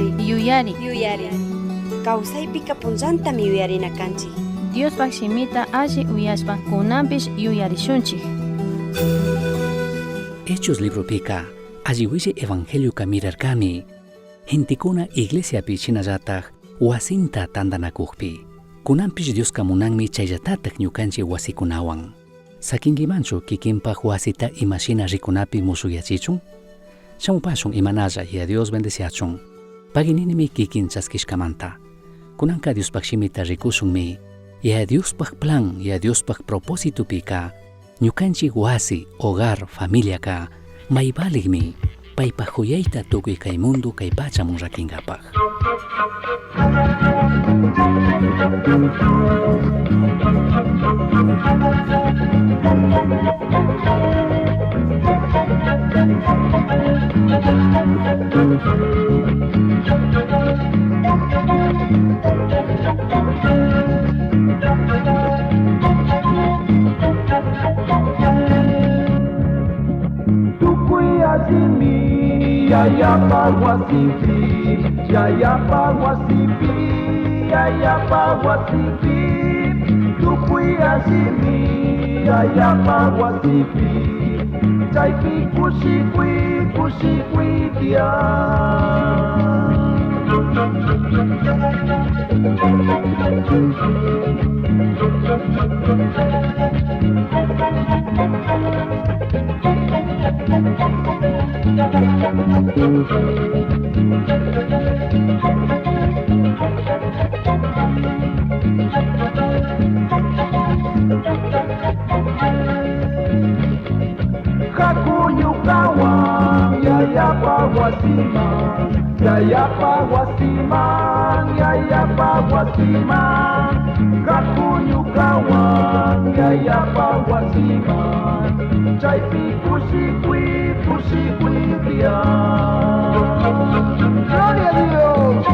Yuyari. Yuyari. Yuyari. Kawsaypika punllantami yuyarina kanchik. Diospaj shimita alli uyashpa kunanpish yuyarishunchik. Hechos libropika alli huillai evangelioka mirarcami. Gentecuna iglesiapi shinallataj huasinta tandanacujpi. Kunanpish Dioska munanmi chayllatataj ñukanchik huasikunawan. Saquinguimanchu kikinpaj huasita imashina ricunapi mushuyachichun? Shamupashun imanalla y a Dios bendeciachun. Pagininimi kikin chaskishkamanta. Kunanka Diospaj shimita rikushunmi. Y a Diospaj plan y a Diospaj propósitopika ñukanchik huasi, hogar, familiaka may valigmi paypaj juyayta tukuy kay mundo kay pachamun rakinkapaj. Tukuy allimi, yayapa wasipi, yayapa wasipi, yayapa wasipi. Tukuy allimi, yayapa wasipi, chaypi kushikuy, kushikuy tiyan. Haku ñukawan, yayapa wasiman, yayapa wasiman, yayapa wasiman. Haku ñukawan, yayapa wasiman, chaypi kushikuy, kushikuy tiyan. ¡Gloria a Dios!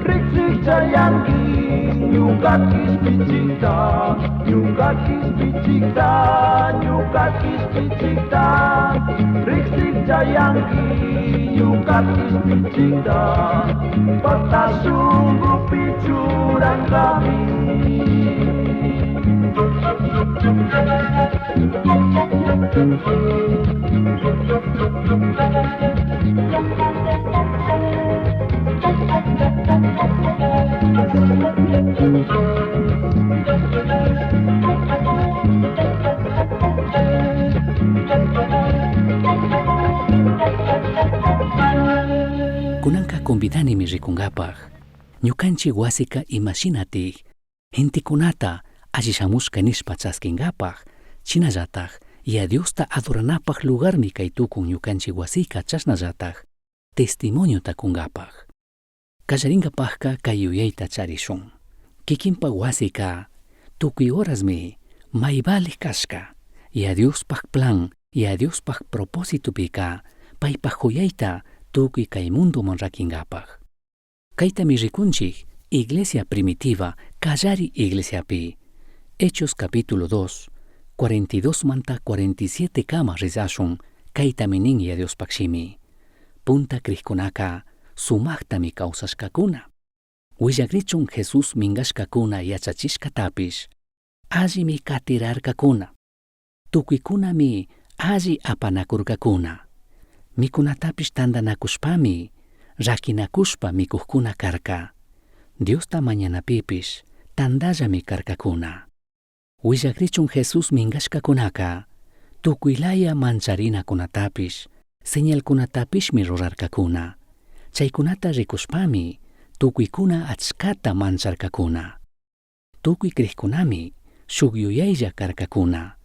Riqsichayanki ñuka kishpichikta, ñuka kishpichikta, ñuka kishpichikta. Riqsichayanki ñuka kishpichikta, pata shunkupi churankami. Kunanka convidanimi rikunkapaj. Ñukanchik wasika imashinatik gentekunata alli shamushka nishpa chaskinkapaj, shinallataj Yaya Diosta adoranapaj lugarmi kay tukun ñukanchik wasika chashnallataj testimoniota kunkapaj. Kallarinkapajka kay yuyayta charishun. Kikinpak wasika tukuy horasmi may valij kashka. Yaya Diospaj plan, Yaya Diospaj propósitopika paypaj juyayta tukuy kay mundoman rakinkapaj. Kaytami rikunchik Iglesia primitiva kallari iglesiapi. Hechos capítulo 2, 42 manta 47 kama rizashun kaytami nin Yaya Diospaj shimi. Punta crijkunaka sumajtami kawsashkakuna. Willakrichun Jesús minkashkakuna yachachishkatapish allimi katirarkakuna. Tukuykunami alli apanakurkakuna. Mikunatapish tantanakushpami rakinakushpa mikujkuna karka. Diosta mañanapipish tantallami karkakuna. Willakrichun Jesús minkashkakunaka tukuylaya mancharinakunatapish señalkunatapishmi rurarkakuna. Chaykunata rikushpami tukuykuna achkata mancharkakuna. Tukuy crijkunami shuk yuyaylla karkakuna.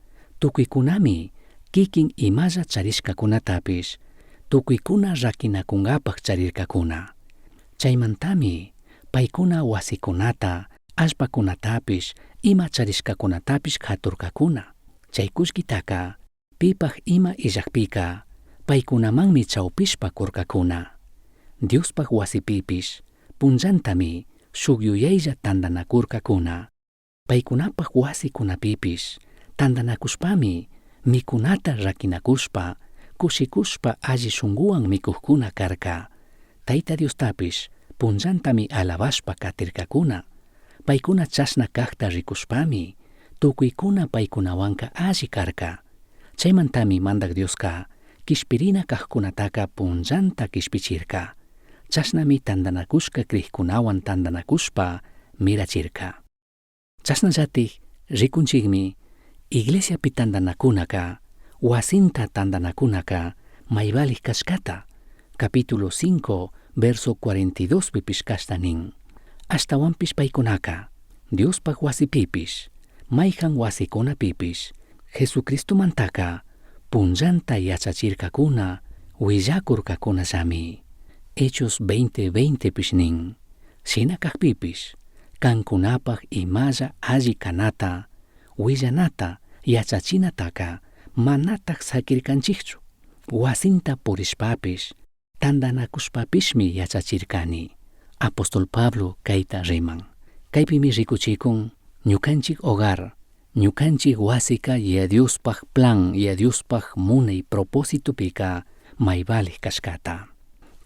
Tukuykunami kikin imalla charishkakunatapish tukuykuna rakinakunkapaj charirkakuna. Chaymantami paykuna wasikunata, allpakunatapish, ima charishkakunatapish katurkakuna. Chay kullkitaka Pipaj ima illajpica paicunamanmi chaupishpa curcacuna. Diospaj huasipipish punllantami shuj yuyailla tandanacurcacuna. Paicunapaj huasicunapipish tandanacushpami micunata raquinacushpa, cushicushpa alli shunguhuan micujcuna carca. Taita Diostapish punllantami alabashpa catircacuna. Paicuna chashna cajta ricushpami tucuicuna paicunahuanca alli carca. Chaimantami Mandaj Diosca quishpirina cajcunataca punllanta quishpichirca. Chashnami tandanacushca crijcunahuan tandanacushpa mirachirca. Chashnallataj ricunchijmi iglesiapi tandanacunaca, huasinta tandanacunaca may valij cashcata. Capítulo 5, verso 42 pipish cashna nin. Ashtahuanpish paicunaca, Diospaj huasipipish, maijan huasicunapipish, Jesucristomantaca punllanta yachachircacuna, huillacurcacunallami. Hechos 20, 20 pish nin. Shina cajpipish, cancunapaj imalla alli canata, huillanata, yachachinataca manataj saquircanchijchu. Huasinta purishpapish, tandanacushpapishmi yachachircani. Apóstol Pablo caita riman. Caipimi ricuchicun ñucanchij hogar, ñucanchij huasica Yaya Diospaj plan, Yaya Diospaj munai propósitopica may valij cashcata.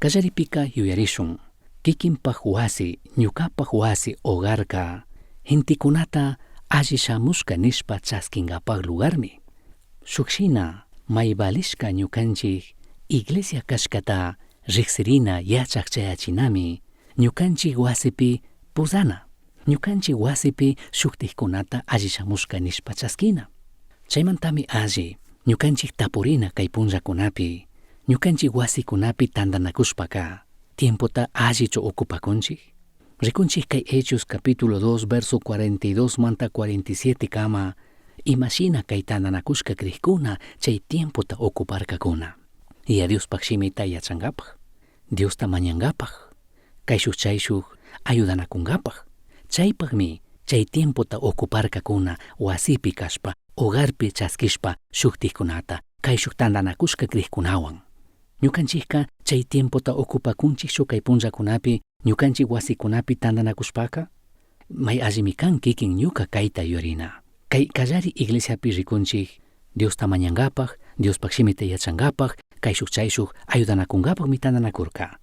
Callaripika yuyarishun, kikinpaj huasi, ñucapaj huasi hogarca, gentecunata alli shamushka nishpa chasquingapaj lugarmi. Shuk shina may valishka ñucanchij iglesia cashcata rijsirina yachaj chayachinami ñucanchij huasipi pusana. Ñucanchij huasipi shuktikkunata alli shamushka nishpa chasquina. Chaymantami alli ñucanchij tapurina kay punllakunapi, ñucanchij huasikunapi tandanakushpaka tiempota allichu ocupakunchik. Rikunchik kay Hechos capítulo 2 verso 42 manta 47 kama imashina kay tandanakushka crijkuna chay tiempota ocuparkakuna. Yaya Diospaj shimita yachankapaj, Diosta mañankapaj, kayshuj chayshuj ayudanakunkapaj. Chaypajmi chay tiempota ocuparkakuna wasipi kashpa, hogarpi chaskishpa shuktikkunata, kayshuj tandanakushka crijkunawan. Ñukanchikka chay tiempota ocupakunchikchu kay punllakunapi ñukanchik wasikunapi tandanakushpaka? May allimi kan kikin ñuka kayta yuyarina. Kay kallari iglesiapi rikunchik Diosta mañankapaj, Diospaj shimita yachankapaj, kayshuj chayshuj ayudanakunkapajmi tandanakurka.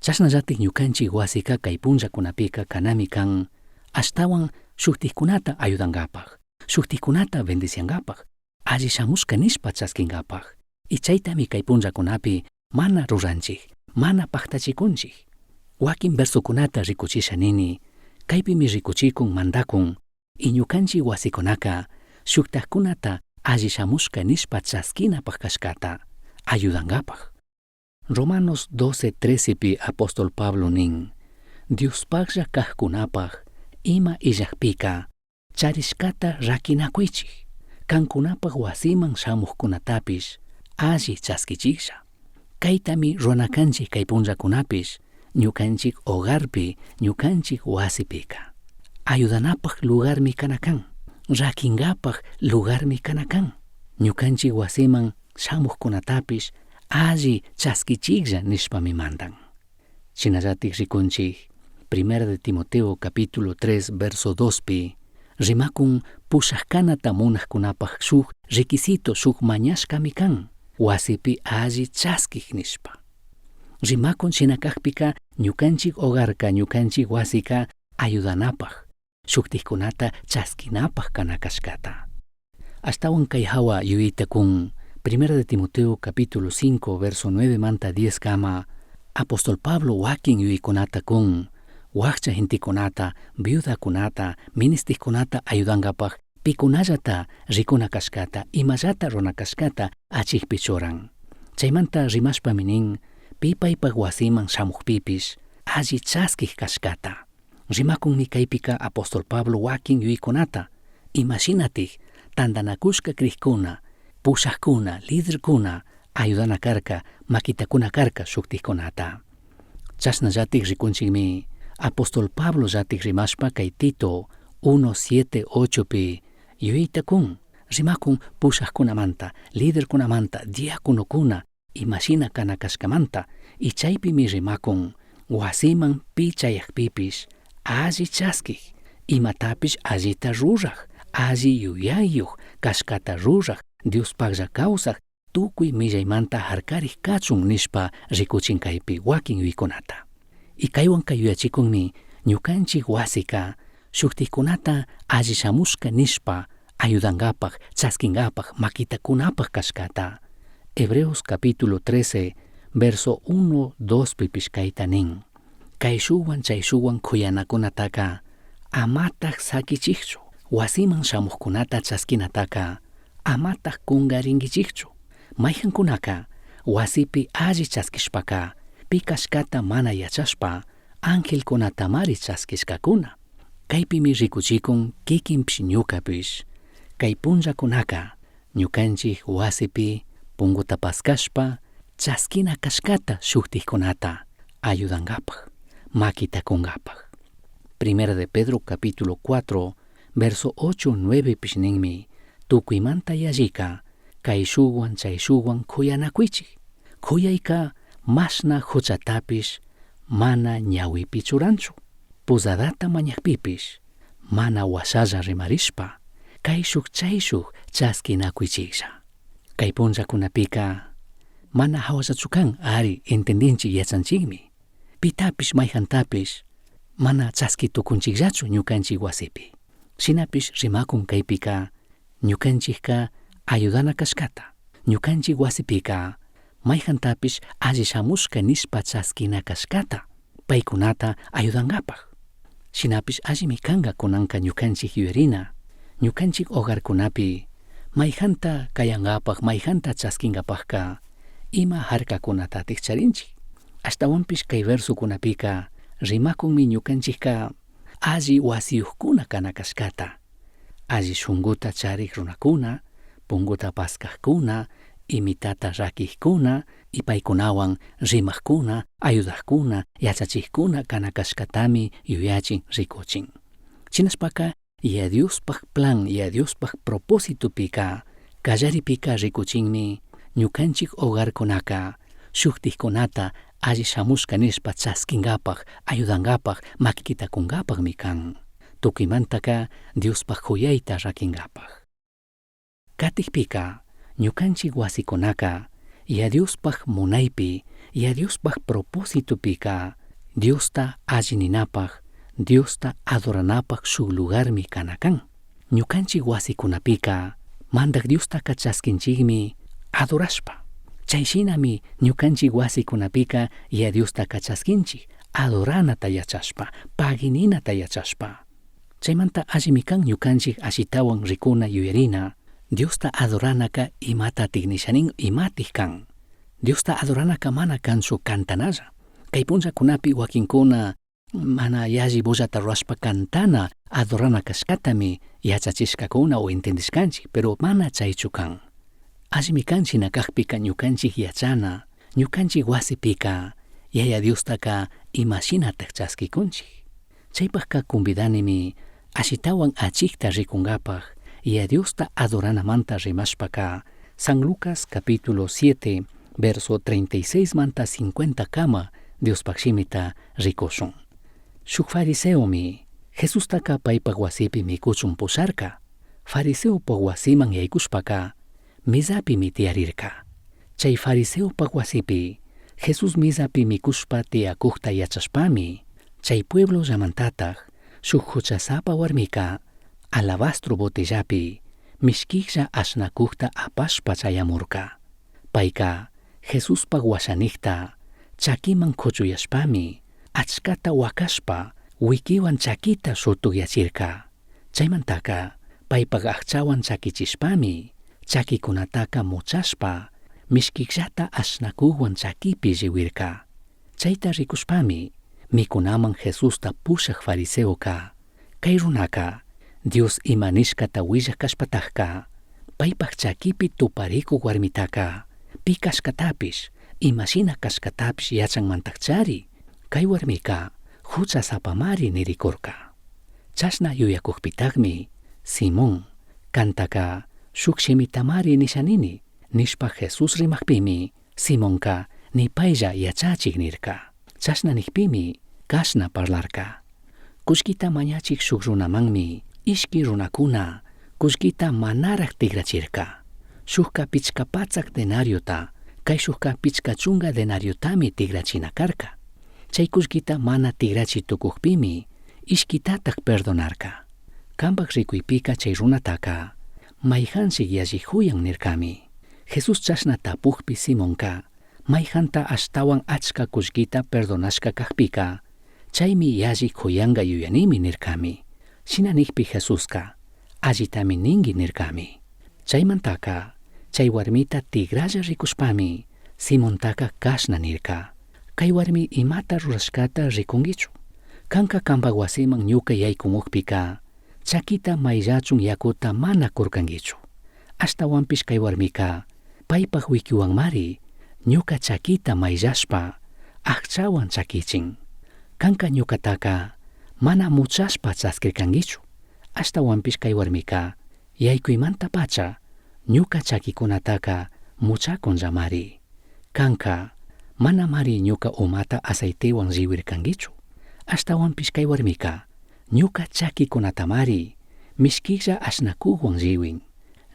Chashnallatik ñukanchik wasika kay punllakunapika kanami kan ashtawan shuktikkunata ayudankapaj, shuktikkunata bendiciankapaj, alli shamushka nishpa chaskinkapaj. Y chaytami kay punllakunapi mana ruranchik, mana pajtachikunchik. Wakin versokunata rikuchisha nini, kaypimi rikuchikun mandakun, y ñukanchik wasikunaka shuktakkunata alli shamushka nishpa chaskinapaj kashkata, ayudankapaj. Romanos 12, 13 pi apóstol Pablo nin, Diospajlla kajkunapaj ima illajpika charishkata rakinakuichik, kankunapaj wasiman shamujkunatapish alli chaskichiklla. Kaytami runakanchik kay punllakunapish ñukanchik hogarpi, ñukanchik wasipika. Ayudanapaj lugarmi kana kan, rakinkapaj lugarmi kana kan. Ñukanchik wasiman shamujkunatapish alli chaskichiklla nishpami mandan. Shinallatik rikunchik, Primera de Timoteo capítulo 3 verso 2 pi, rimakun pushajkanata munajkunapaj shuk requisito shuk mañashkami kan, wasipi alli chaskik nishpa. Rimakun shina kajpika ñukanchik hogarka ñukanchik wasika ayudanapaj, shuktikkunata chaskinapaj kana kashkata. Ashtawan kay hawa yuyayta kun Primera de Timoteo capítulo 5 verso 9 manta 10 kama apóstol Pablo wakin yuyaykunata kun wakcha gentekunata, viudakunata, ministijkunata ayudankapaj pikunallata rikuna kashkata, imallata runa kashkata achikpi churan. Chaymanta rimashpami nin, pi paypaj wasiman shamujpipish alli chaskij kashkata. Rimakunmi kaypika apóstol Pablo wakin yuyaykunata, imashinatik tandanakushka crijkuna, pushajkuna, liderkuna ayudana karka, maquitakuna karka shuktikkunata. Chashnallatik rikunchikmi apóstol Pablo llatik rimashpa kay Tito 1, 7, 8 pi yuyayta kun. Rimakun pushajkunamanta, liderkunamanta, diaconokuna, imashina kana kashkamanta, y chaypimi rimakun wasiman pi chayakpipish alli chaskik, imatapish allita ruraj, alli yuyayuj kashkata ruraj, Diospaklla kawsaj, tukuy millaymanta harkarik kachun nishpa rikuchin kaypi wakin yuyaykunata. Y kaywanka yuyachikunmi ñukanchik wasika shuktikkunata alli shamushka nishpa ayudankapak, chaskinkapak, makita kunapak kashkata. Hebreos capítulo 13, verso 1, 2 pipish kayta nin. Kayshuwan chayshuwan kuyanakunataka amataj sakichikchu. Wasiman shamujkunata chaskinataka amataj kungarinkichikchu. Mayhankunaka wasipi alli chaskishpaka pi kashkata mana yachashpa angelkunatamari chaskishkakuna. Kaypimi rikuchikun kikinpish ñukapish. Kay punllakunaka ñukanchik wasipi punguta paskashpa chaskina kashkata shuktikkunata ayudankapak, makita kunkapak. Primera de Pedro capítulo 4, verso 8, 9 pish ninmi, tukuymanta yallika kayshuwan chayshuwan kuyanakuichik. Kuyayka mashna huchatapish mana ñawipi churanchu. Pozadata mañakpipish mana washalla rimarishpa kayshuk chayshuk chaskinakuychiklla. Kay punllakunapika mana hawallachu kan ari entendinchik yachanchikmi. Pitapish mayhantapish mana chaski tukunchikllachu ñukanchik wasipi. Shinapish rimakun kaypika ñukanchikka ayudana kashkata. Ñukanchik wasipika mayhantapish alli shamushka nishpa chaskina kashkata paykunata ayudankapak. Shinapish allimi kanka kunanka ñukanchik yuyarina, ñukanchik hogarkunapi mayhanta kayankapak, mayhanta chaskinkapakka ima harkakunatatik charinchik. Ashtawanpish kay versokunapika rimakunmi ñukanchikka alli wasiyuqkuna kana kashkata. Alli shunkuta charik runakuna, punguta paskajkuna, imitata rakijkuna, y paykunawan rimajkuna, ayudajkuna, yachachijkuna kana kashkatami yuyachin rikuchin. Shinashpaka Yaya Diospaj plan, Yaya Diospaj propósitopika kallaripika rikuchinmi ñukanchik hogarkunaka shuktikkunata alli shamushka nishpa chaskinkapak, ayudankapak, makita kunkapakmi kan. Tukuymantaka Diospaj kuyayta rakinkapak. Katikpika ñukanchik wasikunaka Yaya Diospaj munaypi, Yaya Diospaj propósitopika Diosta alli ninapaj, Diosta adoranapaj shuk lugarmi kana kan. Ñukanchik wasikunapika Mandak Diostaka chaskinchikmi adorashpa. Chay shinami ñukanchik wasikunapika Yaya Diostaka chaskinchik adoranata yachashpa, pagininata yachashpa. Chaymanta allimi kan ñukanchik ashitawan rikuna yuyarina, Diosta adoranaka imatatik nishanin imatik kan. Diosta adoranaka mana kanchu cantanalla. Kay punllakunapi wakinkuna mana yalli bullata rurashpa cantana adorana kashkatami yachachishkakuna o entendishkanchik, pero mana chaychu kan. Allimi kan shina kakpika ñukanchik yachana, ñukanchik wasipika Yaya Diostaka imashinatak chaskikunchik. Chaypakka convidanimi ashitawan achikta rikunkapak Yaya Diosta adoranamanta rimashpaka San Lucas capítulo 7 verso 36 manta 50 kama Diospaj shimita rikushun. Shuk fariseomi Jesustaka paypak wasipi mikuchun pusharka. Fariseopaj wasiman yaykushpaka mizapimi tiyarirka. Chay fariseopaj wasipi Jesús mizapi mikushpa tiyakukta yachashpami chay pueblo llamantataj shuk huchasapa warmika alabastro botellapi mishkijlla ashnakukta apashpa chayamurka. Payka Jesuspaj washanikta chakiman kuchuyashpami achkata wakashpa wikiwan chakita shutukyachirka. Chaymantaka paypak aqchawan chakichishpami chakikunataka muchashpa mishkijllata ashnakuwan chakipi lliwirka. Chayta rikushpami mikunaman Jesusta pushak fariseoka kay runaka Dios ima nishkata willak kashpatakka paypak chakipi tuparikuk warmitaka pi kashkatapish imashina kashkatapish yachanmantakchari kay warmika huchasapamari nirikurka. Chashna yuyakukpitakmi Simón kantaka Shuj shimitamari nisha nini, nishpa Jesús rimajpimi, Simonca nipailla yachachij nirca. Chashna nijpimi, cashna parlarca. Cullquita mañachij shuj runamanmi, ishqui runacuna, cullquita manaraj tigrachirca. Shujca pichca patsac denariota, caishujca pichca chunga denariotami tigrachina carca. Chai cullquita mana tigrachi tucujpimi, ishquitataj perdonarca. Cambaj ricuipica chai runataca, maijanshi yalli juyan nircami. Jesús chashna tapujpi Simonca, maijanta ashtahuan achca cullquita perdonashca cajpica, chaimi yalli juyanga yuyanimi nircami. Shina nijpi Jesusca, allitami ningui nircami. Chaimantaca, chai huarmita tigralla ricushpami, Simontaca cashna nirca. Cai huarmi imata rurashcata ricunguichu. Canca cambaj huasiman ñuca yaicumujpica, chaquita maillachun yacuta mana curcanguichu. Ashtahuanpish cai huarmica, paipaj huiquihuanmari, ñuca chaquita maillashpa, ajchahuan chaquichin. Canca ñucataca, mana muchashpa chasquircanguichu. Ashtahuanpish cai huarmica, yaicuimantapacha, ñuca chaquicunataca muchacunllamari. Canca, manamari ñuca umata aceitehuan llihuircanguichu. Ashtahuanpish cai huarmica, ñuca chaquicunatamari, mishquilla ashnacuhuan llihuin.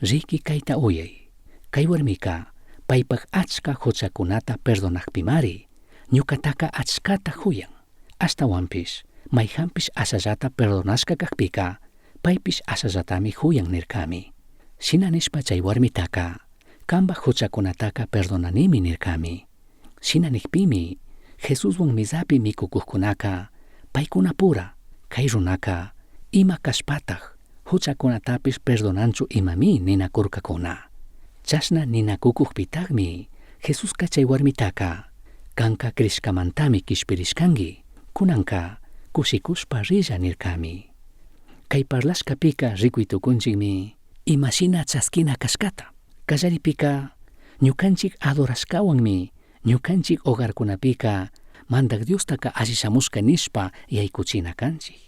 Riqui caita uyai. Cai huarmica, paipaj achca juchacunata perdonajpimari, ñucataca achcata juyan. Ashtahuanpish, maijanpish ashallata perdonashca cajpica, paipish ashallatami juyan nircami. Shina nishpa chai huarmitaca, cambaj juchacunataca perdonanimi nircami. Shina nijpimi, Jesushuan mizapi micucujcunaca, paicunapura, cai runaca, ima cashpataj, juchacunatapish perdonanchu imami ninacurcacuna. Chashna ninacucujpitajmi, Jesusca chai huarmitaca, canca crishcamantami quishpirishcangui, cunanca cushicushpa rilla nircami. Cai parlashcapica ricui tucunchikmi imashina chasquina cashcata. Callaripika ñukanchik adorashcahuanmi ñukanchik hogarcunapica Mandaj Diostaka alli shamushka nishpa yaykuchina kanchik.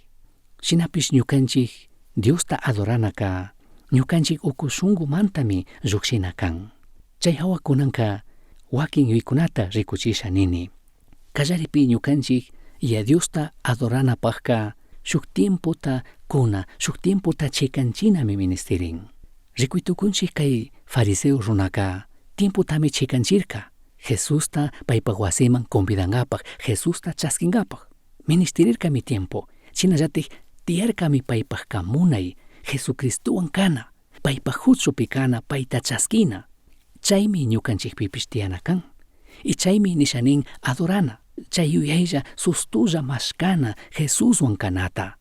Shinapish ñukanchik Diosta adoranaka ñukanchik uku shunkumantami llukshina kan. Chay hawa kunanka wakin yuyaykunata rikuchisha nini. Kallaripi ñukanchik Yaya Diosta adoranapajka shuk tiempota kuna, shuk tiempota chikanchinami ministirin. Rikuy tukunchik kay fariseo runaka tiempotami chikanchirka Jesusta paypak wasiman convidankapaj, Jesusta chasquinkapaj. Ministirirkami tiempo, shinallatik tiyarkami paypajka munay Jesucristowan kana, paypak huchupi kana, payta chaskina. Chaymi ñukanchikpipish tiyana kan. Y chaymi nisha nin adorana, chay yuyaylla sustulla mashkana Jesuswan kanata.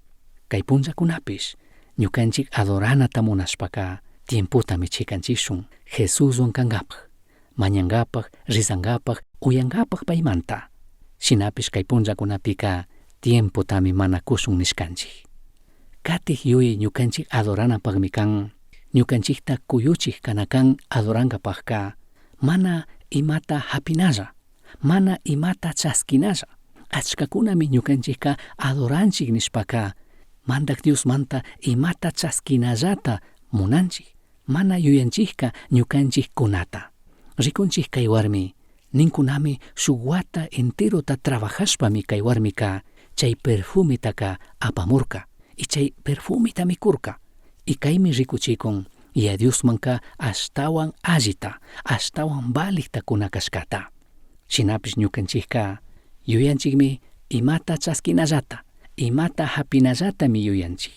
Kay punllakunapish ñukanchik adoranata munashpaka tiempotami chikanchishun Jesuswan kankapaj, mañankapaj, rizankapaj, uyankapaj paymanta. Shinapish kay punllakunapika tiempotami mana kushun nishkanchik. Katij yuyay ñukanchik adoranapakmi kan, ñukanchikta kuyuchik kana kan adorankapajka mana imata hapinalla, mana imata chaskinalla. Achkakunami ñukanchikka adoranchik nishpaka Mandak Diosmanta imata chaskinallata munanchik, mana yuyanchikka ñukanchik kunata. Rikunchik kay warmi, ninkunami shuk wata enterota trabajashpami kay warmika chay perfumetaka apamurka y chay perfumeta mikurka. Y kaymi rikuchikun Yaya Diosmanka ashtawan allita, ashtawan valikta kuna kashkata. Shinapish ñukanchikka yuyanchikmi imata chaskinallata, imata hapinallatami yuyanchik.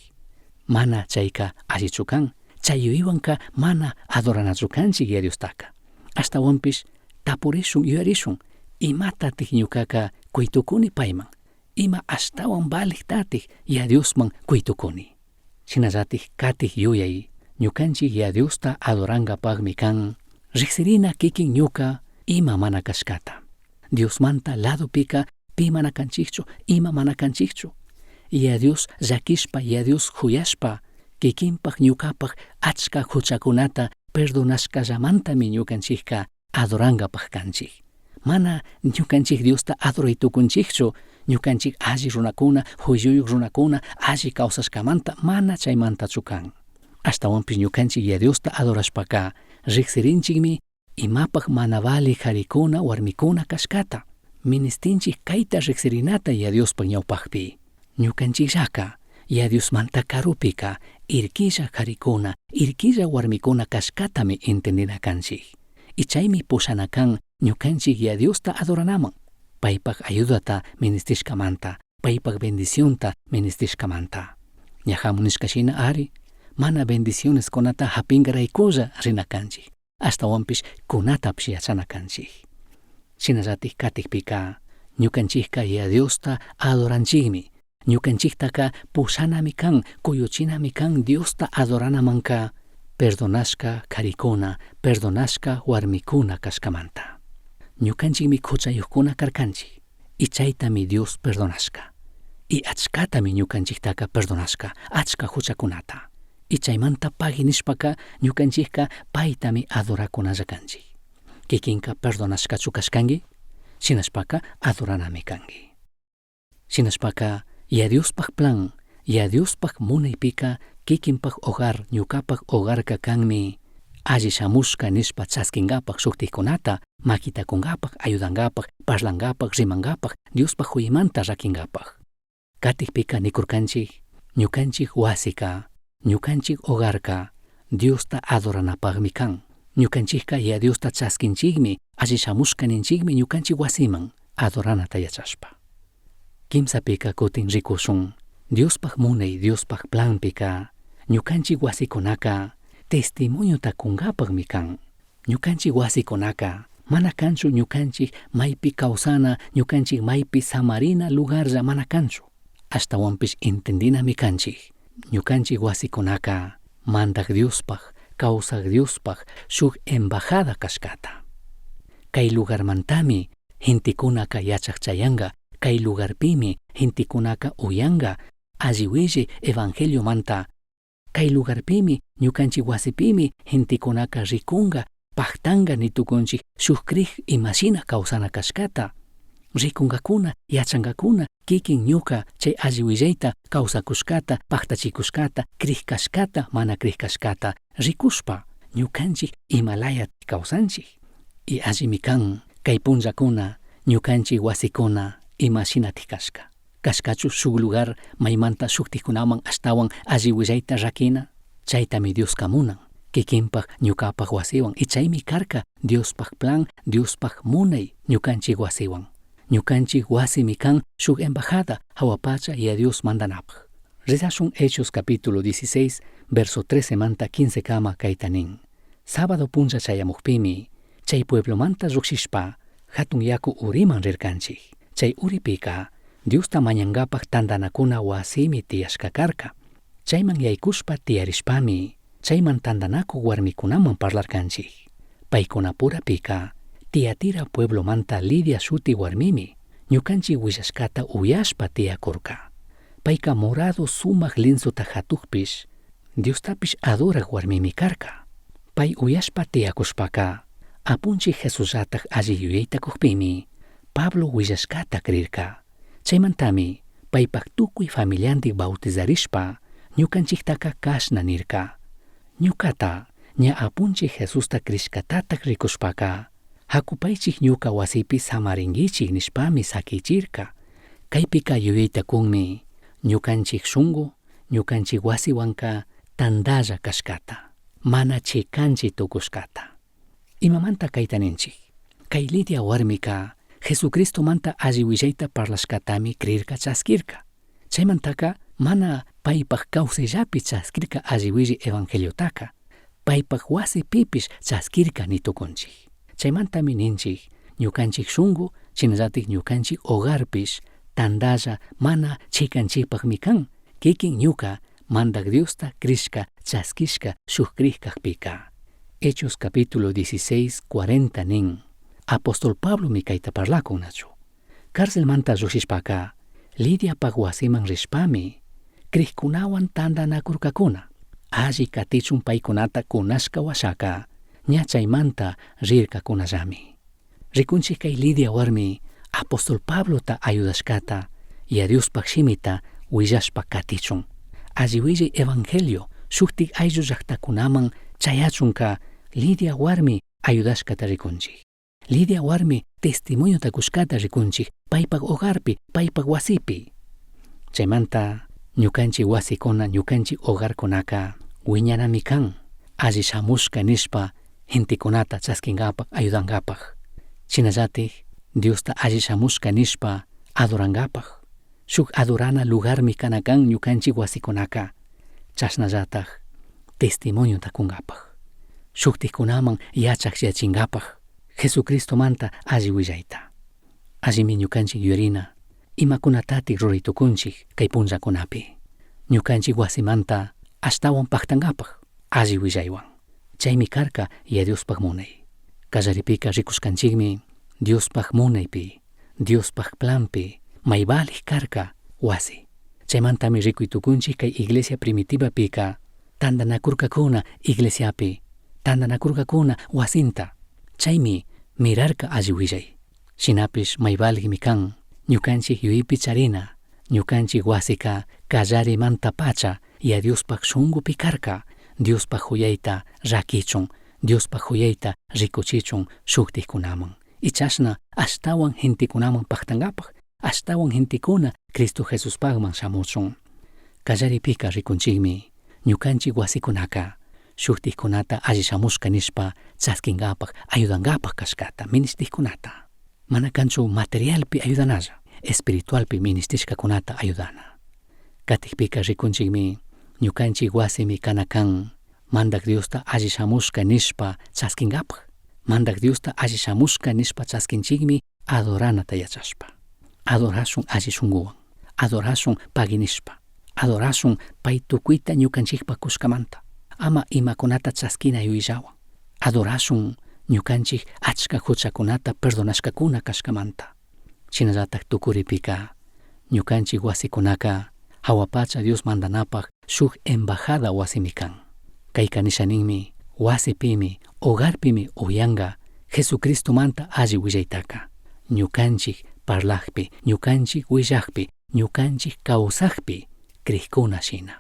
Mana chayka allichu kan, chay yuyaywanka mana adoranachu kanchik Yaya Diostaka. Ashtawanpish tapurishun yuyarishun imatatik ñukaka kuytukuni payman, ima ashtawan valiktatik Yaya Diosman kuytukuni. Shinallatik katik yuyay ñukanchik Yaya Diosta adorankapakmi kan riksirina kikin ñuka ima mana kashkata. Diosmanta ladopika pi mana kanchikchu, ima mana kanchikchu. Yaya Dios llakishpa, Yaya Dios juyashpa, kikinpak ñukapak achka huchakunata perdonashkallamantami ñukanchikka adorankapak kanchik. Mana ñukanchik Diosta adoray tukunchikchu, ñukanchik alli runakuna, juilluyuk runakuna, alli kawsashkamanta mana chaymantachu kan. Ashtahuanpish ñucanchij Yaya Diosta adorashpaca rijsirinchijmi imapaj mana valij jaricuna huarmicuna cashcata. Ministinchij caita rijsirinata Yaya Diospaj ñaupajpi. Ñucanchijllaca Yaya Diosmanta carupica irquilla jaricuna, irquilla huarmicuna cashcatami entendina canchij. Y chaimi pushana can ñucanchij Yaya Diosta adoranaman. Paipaj ayudata ministishcamanta, paipaj bendicionta ministishcamanta. Ñajamu nishca shina ari, mana bendicionescunata japingarayculla rina canchij, ashtahuanpish cunatapish yachana canchij. Shinallataj catijpica, ñucanchijca Yaya Diosta adoranchijmi. Ñucanchijtaca pushanami can, cuyuchinami can Diosta adoranamanca perdonashca caricuna, perdonashca huarmicuna cashcamanta. Ñucanchijmi juchayujcuna carcanchij y chaitami Dios perdonashca. Y achcatami ñucanchijtaca perdonashca, achca juchacunata. Y chaimanta pagui nishpaca ñucanchijca paitami adoracunalla canchij. Kikinka perdonashcachu cashcangui? Shinashpaca adoranami cangui. Shinashpaca Yaya Diospaj plan, Yaya Diospaj munaypica kikinpaj hogar, ñucapaj hogarca canmi alli shamushka nishpa chasquingapaj shujtijcunata, maquita cungapaj, ayudangapaj, parlangapaj, rimangapaj, Diospaj huimanta raquingapaj. Catijpica nikurkanchij, ñukanchij wasika, ñukanchij hogarca, Diosta adoranapajmi kan. Ñukanchijka Yaya Diosta chasquinchijmi, alli shamushka ninchijmi ñukanchij wasiman adoranata yachashpa. Kimsapika kutin rikushun, Diospaj munay, Diospaj planpika, ñukanchik wasikunaka testimoniota kungapajmi kan. Ñukanchik wasikunaka mana kanchu ñukanchik maypi kawsana, ñukanchik maypi samarina lugarlla mana kanchu. Ashtahuanpish entendinami kanchik. Ñukanchik wasikunaka Mandaj Diospaj, kawsaj Diospaj shuk embajada kashkata. Kay lugarmantami gentekunaka yachaj chayanga, kay lugarpimi gentekunaka uyanga, alli willi evangeliomanta. Kay lugarpimi ñukanchik wasipimi gentekunaka rikunga, pajtanga nitukunchik shuk crij imashina kawsana kashkata. Rikunkakuna, yachankakuna, kikin ñuka chay alli willayta kawsakushkata, pajtachikushkata, crij kashkata, mana crij kashkata, rikushpa ñukanchik imalaya kawsanchik. Y allimi kan kay punllakuna ñukanchik wasikuna imashinatik kashka. Kashkachu shuk lugar maymanta shuktikkunaman ashtawan alli willayta rakina, chaytami Dioska munan. Kikinpaj ñukapaj wasiwan y chaymi karka Diospaj plan, Diospaj munay ñukanchik wasiwan. Ñukanchik wasimi kan shuk embajada jahua pacha Yaya Dios mandanapaj. Rezashun Hechos capítulo 16, verso 13 manta 15 kama kayta nin. Sábado punlla chayamukpimi, chay pueblomanta llukshishpa, hatun yaku uriman rirkanchik. Chay uripika, Diosta mañangapaj tandanakuna wasimi tiyashka karka. Chayman yaykushpa tiyarishpami, chayman tandanakuq warmikunaman parlarkanchik. Paykunapurapika, Tiatira pueblomanta Lidia shuti warmimi, ñukanchik willashkata uyashpa tiyakurka. Payka morado sumaq linsota hatukpish, Diostapish adoraq warmimi karka. Pay uyashpa tiyakushpaka, Apunchik Jesusllataj alli yuyayta kukpimi, Pablo willashkata crirka. Chaymantami, paypak tukuy familiantik bautizarishpa, ñukanchiktaka kashna nirka. Ñukata, ña Apunchik Jesusta crishkatatak rikushpaka, hakupaychik ñuka wasipi samarinkichik nishpami sakichirka. Kaypika yuyayta kunmi, ñukanchik shunku, ñukanchik wasiwanka tandalla kashkata, mana chikanchi tukushkata. Imamanta kayta ninchik? Kay Lidia warmika Jesucristomanta alli willayta parlashkatami crirka chaskirka. Chaymantaka mana paypaj kawsayllapi chaskirka alli willi evangeliotaka, paypaj wasipipish chaskirka nitukunchik. Chaymantami ninchik, ñukanchik shunku, shinallatik ñukanchik hogarpish tandalla mana chikanchikpakmi kan, kikin ñuka Mandak Diosta crishka chaskishka shuk crij kakpika. Hechos capítulo 16, 40 nin. Apóstol Pablomi kayta parlakun nachu. Cárcelmanta llukshishpaka, Lidiapaj wasiman rishpami, crijkunawan tandanakurkakuna. Alli katichun paykunata kunashka washaka, ña chaymanta rirkakunallami. Rikunchik kay Lidia warmi apóstol Pablota ayudashkata, Yaya Diospaj shimita willashpa katichun. Alli willay evangelio Shuktik ayllu llaktakunaman chayachunka Lidia warmi ayudashkata rikunchik. Lidia warmi testimoniota kushkata rikunchik paypak hogarpi, paypak wasipi. Chaymanta ñukanchik wasikuna, ñukanchik hogarkunaka wiñanami kan alli shamushka nishpa gentekunata chaskinkapak ayudankapak. Shinallatik Diosta alli shamushka nishpa adorankapak. Shuk adorana lugarmi kana kan ñukanchik wasikunaka. Chashnallatak testimoniota kunkapak. Shuktikkunaman yachak yachinkapak Jesucristomanta alli willayta. Allimi ñukanchik yuyarina imakunatatik ruray tukunchik kay punllakunapi. Ñukanchik wasimanta ashtawan paktankapak alli willaywan. Chaymi karka Yaya Diospaj munay. Kallaripika rikushkanchikmi Diospaj munaypi, Diospaj planpi may valij karka wasi. Chaymantami rikuy tukunchik kay iglesia primitivapika tantanakurkakuna iglesiapi, tantanakurkakuna wasinta. Chaymi mirarka alli willay. Shinapish may valijmi kan ñukanchik yuyaypi charina, ñukanchik wasika kallarimantapacha Yaya Diospaj shunkupi karka, Diospaj huyayta rakichun, Diospaj huyayta rikuchichun shuktikkunaman. Y chashna ashtawan gentekunaman paktankapak, ashtawan gentekuna Cristo Jesuspajman shamuchun. Kallaripika rikunchikmi ñukanchik wasikunaka shuktikkunata alli shamushka nishpa chaskinkapak ayudankapak kashkata ministikkunata. Mana kanchu materialpi ayudanalla, espiritualpi ministishkakunata ayudana. Katikpika rikunchikmi ñukanchik wasimi kana kan Mandak Diosta alli shamushka nishpa chaskinkapak. Mandak Diosta alli shamushka nishpa chaskinchikmi adoranata yachashpa. Adorashun alli shunkuwan, adorashun pagui nishpa, adorashun pay tukuyta ñukanchikpak kushkamanta, ama imakunata chaskina yuyayllawan. Adorashun ñukanchik achka huchakunata perdonashkakuna kashkamanta. Shinallatak tukuripika ñukanchik wasikunaka jahua pacha Dios mandanapak shuk embajada wasimi kan. Kayka nisha ninmi wasipimi, hogarpimi uyanka Jesucristomanta alli willaytaka. Ñukanchik parlakpi, ñukanchik willakpi, ñukanchik kawsakpi crikuna shina.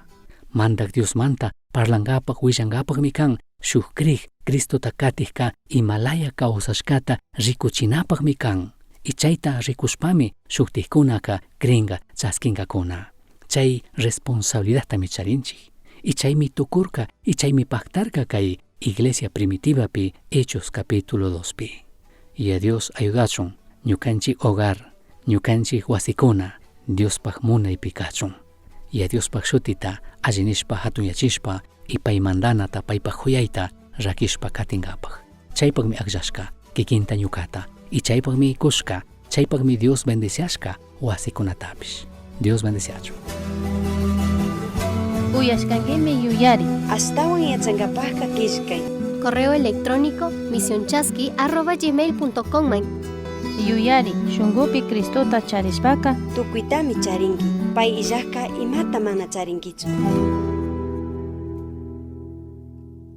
Mandak Diosmanta parlankapak willankapakmi kan shuk crik Cristota katikka imalaya kawsashkata rikuchinapakmi kan. Y chayta rikushpami shuktikkunaka crinka chaskinkakuna. Chay responsabilidadtami charinchik. Y chaymi tukurka y chaymi paktarka kay iglesia primitivapi Hechos capítulo 2pi. Yaya Dios ayudachun ñukanchik hogar, ñukanchik wasikuna Diospaj munaypi kachun. Yaya Diospaj shutita alli nishpa hatunyachishpa y pay mandanata paypaj huyayta rakishpa katinkapak. Chaypakmi akllashka kikinta ñukata y chaypakmi kushka, chaypakmi Dios bendiciashka wasikunatapish. Dios bendiciachun. Uyashkanguimi yuyari. Ashtawan yachankapajka killkay. Correo electrónico misionchasqui@gmail.com. Yuyari, shunkupi Cristota charishpaka Tukuytami charinki. Pay illajka imata mana charinkichu.